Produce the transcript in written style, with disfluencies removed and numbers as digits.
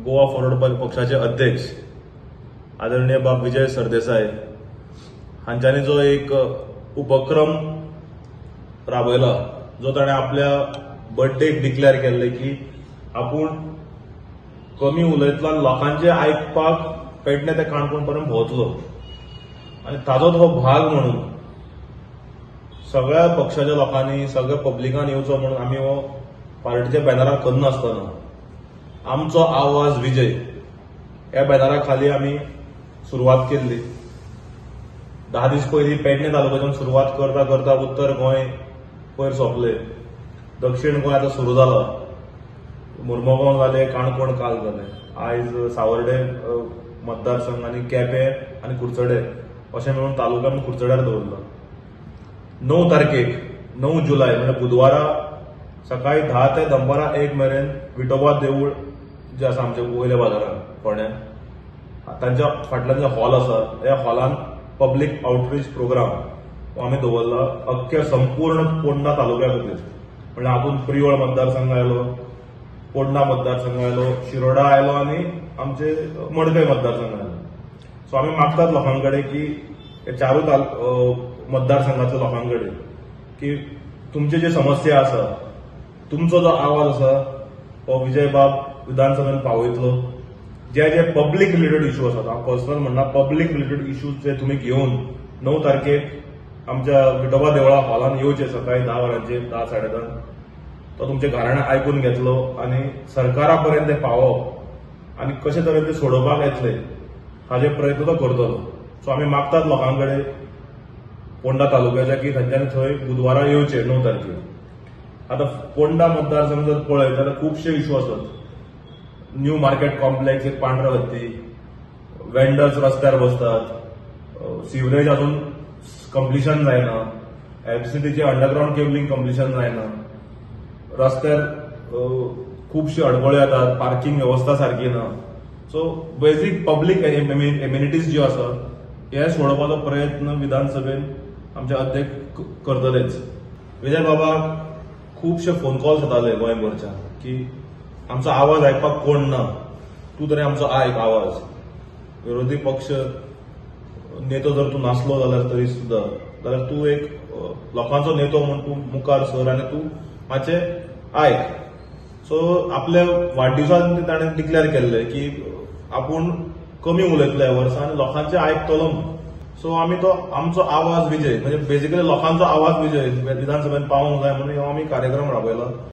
Goa forward पक्षाचे अध्यक्ष आदरणीय बाब विजय सरदेसाय हांच्यांनी जो एक उपक्रम राबयला, जो ताणें आपल्या बर्थडेक डिक्लेअर केल्ले की आपूण कमी उलयतलो आनी लोकांचे आयकपाक पेडणे ते काणकोण पर्यंत भोंवतलो आनी ताजोच हो भाग म्हणून सगळ्या पक्षाच्या लोकांनी, सगळ्या पब्लिकान येवचो म्हणून आमी हो पार्टीच्या बॅनराक करनासतना आमचो आवाज विजय ह्या बॅनरा खाली आमी सुरवात केल्ली. 10 दीस पयलीं पेडणे तालुक्याच्यान सुरवात करता करता उत्तर गोंय पयर सोंपले, दक्षिण गोंय आतां सुरू जाला, मुर्मगांव जाले, काणकोण काल जाले, आयज सावर्डे मतदारसंघ आनी केपें आनी कुडचडे अशें मेळून तालुका आमी कुडचड्यार दवरला. 9 तारखेक 9 जुलय म्हणजे बुधवारा सकाळी 10 ते दनपारां 1 मेरेन विठोबा देवूळ जे आसा आमच्या वयल्या बाजारान फोंड्यां, तांच्या फाटल्यान जे हॉल आसा त्या हॉलान पब्लीक आउटरीच प्रोग्राम आमी दवरला अख्ख्या संपूर्ण पोंडा तालुक्या खातीर. म्हणल्यार हातूंत प्रियोळ मतदारसंघ आयलो, पोंडा मतदारसंघ आयलो, शिरोडा आयलो आनी आमचे मडकय मतदारसंघ आयलो. सो आमी मागतात लोकां कडेन की चारूय मतदारसंघातल्या लोकां कडेन की तुमचे जे समस्या आसा, तुमचो जो आवाज आसा हो विजय बाब विधानसभेन पावयतलो. जे जे पब्लीक रिलेटेड इश्यू आसात, हांव पर्सनल म्हणना, पब्लीक रिलेटेड इश्यूज जे तुमी घेवन 9 तारखेक आमच्या विठोबा देवळा हॉलान येवचे सकाळी 10 वरांचेर, 10 साडे 10, तो तुमचे घराणें आयकून घेतलो आनी सरकारा पर्यंत ते पावप आनी कशे तरेन ते सोडोवपाक येतले हाजे प्रयत्न तो करतलो. सो आमी मागतात लोकां कडेन पोंडा तालुक्याच्या की तांच्यांनी थंय बुधवारा येवचे 9 तारखेक. आतां पोंडा मतदारसंघ जर पळयत जाल्यार खुबशे इश्यू आसात. न्यू मार्केट कॉम्प्लेक्स एक पांढरा हत्ती, वेंडर्स रस्त्यार बसतात, सिवरेज अजून कंप्लिशन जायना, एमसीटीचे अंडरग्रावंड केबलिंग कंप्लिशन जायना, रस्त्यार खुबश्यो अडखळ्यो येतात, पार्किंग वेवस्था सारकी ना. सो बेजीक पब्लीक एम्युनिटीज ज्यो आसा हे सोडोवपाचो प्रयत्न विधानसभेन आमचे अध्यक्ष करतलेच. विजय बाबा खुबशे फोन कॉल्स येताले गोंयभरच्यान की आमचो आवाज आयकपाक कोण ना, तूं तरी आमचो आयक आवाज. विरोधी पक्ष नेतो जर तूं नासलो जाल्यार तरी सुद्दां जाल्यार तूं एक लोकांचो नेतो म्हूण तूं मुखार सर आनी तूं मातशें आयक. सो आपल्या वाडदिवसान ताणें डिक्लेअर केल्लें की आपूण कमी उलयतलो ह्या वर्सा आनी लोकांचें आयकतलो म्हूण. सो आमी तो आमचो आवाज विजय म्हणजे बेजिकली लोकांचो आवाज विजय विधानसभेन पावोंक जाय म्हणून हो आमी कार्यक्रम राबयला.